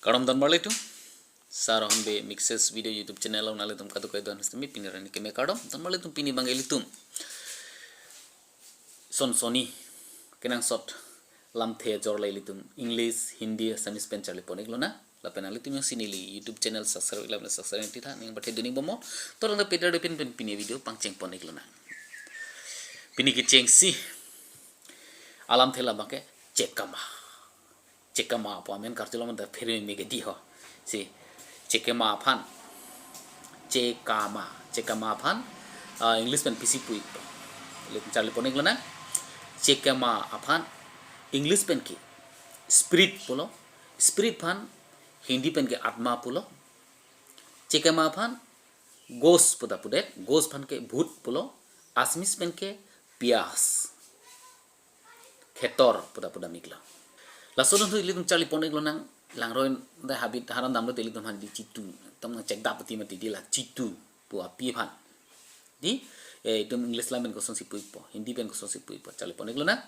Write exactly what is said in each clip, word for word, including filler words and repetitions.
Kardom don marli atum. Sar Hornbill Mixes Video YouTube channel along nanglitum kadokave don sitame pini arni keme kardom. Don marli atum, pini abang ilitum sonsoni kenangsot lamthe ajor le ilitum English, Hindi, Assamese pen charli pon-ik lonang. Lapen nanglitum jongsi neli YouTube channel subscribe, lapen subscribe titha, ning bathe duning bomlo. Torang ta piter depin pen pini video pangcheng pon-ik lonang. Pini kechengsi alamthe labang ke chekama. Chekama pu amen karjulo manta phermi mege di ho. Si, chekama aphan. Chekama. Chekama aphan, ah, English pen pisi pu-ik. Ilitum charli pon-ik lonang. Chekama aphan English pen ke spirit pulo. Spirit aphan Hindi pen ke atma pulo. Chekama aphan ghost pu ta pudet, ghost aphan ke bhut pulo, Assamese pen ke pias, khetor pu ta pudam-iklo. Laso adunthu ilitum charli pon-ik lonang, langroi da habit haran damlo te ilitum aphan di chitu, tam nang chekdap puti mati di la chitu pu api aphan. Di, eh, itum English lam pen kosonsi pu-ikpo, Hindi pen kosonsi pu-ikpo, charli pon-ik lonang.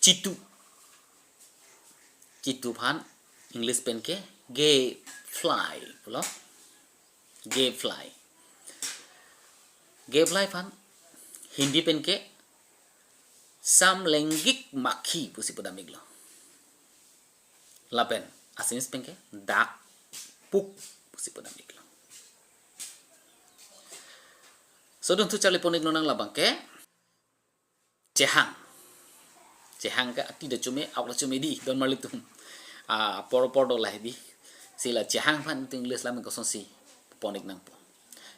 Chitu. Chitu aphan English pen ke gadfly pulo. Gadfly. Gadfly aphan Hindi pen ke samlengik makhi pusi pudam-iklo. Lapen Assamese pen ke dakpuk pusi pudam-iklo. So adunthu charli pon-ik lonang labang ke chehang. Chehang ke ati da chume, auk da chume di, don marli atum. Ah, apor apor do lahai di. Si la chehang aphan itum English lam pen kosonsi pon-ik nangpo.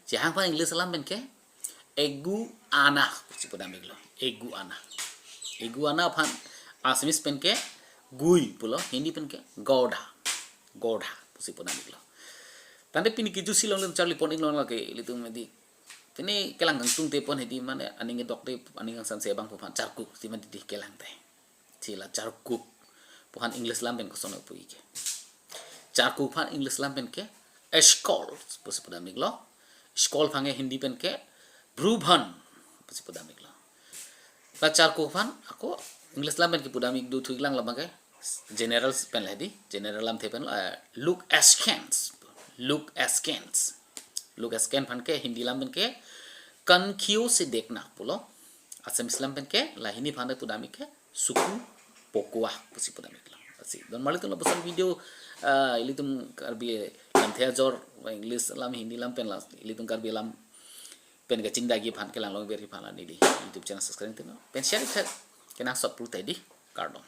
Chehang aphan English lam pen ke iguana pusi pudam-iklo. Iguana. Iguana aphan Assamese pen ke gui pulo, Hindi pen ke godha. Godha pusi pudam-iklo. Tangte pini kejutsi along ilitum charli pon-ik lonang lake ilitum di. Pini kelang kangtung te pon hedi mane aning kedok te aning kangsan se abang pu aphan charkuk si mati di kelang te. Si la charkuk pu aphan English lam pen koson pu-ik ke. Charkuk aphan English lam pen ke eskol pusi pudam-iklo. Eskol aphan ke Hindi pen ke brubhan pusi pudam-iklo. La charkuk aphan ako English lam pen kepudam-ik dothu-ik lang labang ke general pen lahai di, general lamthe pen, eh, look askance. Look askance. Look askance aphan ke Hindi lam pen ke kankhiyo se dekhna pulo. Assamese lam pen ke, la Hindi aphan pudam-ik ke suku pokua pusi pudam-iklo. Lasi don marli atum lapuson video, ah, ilitum Karbi lamthe ajor, English lam, Hindi lam pen la ilitum Karbi lam pen kachingdagi aphan, kelang longver aphan la neli YouTube channel subscribe tino. Pen share-ik tha, kenangsot pulote di, kardom.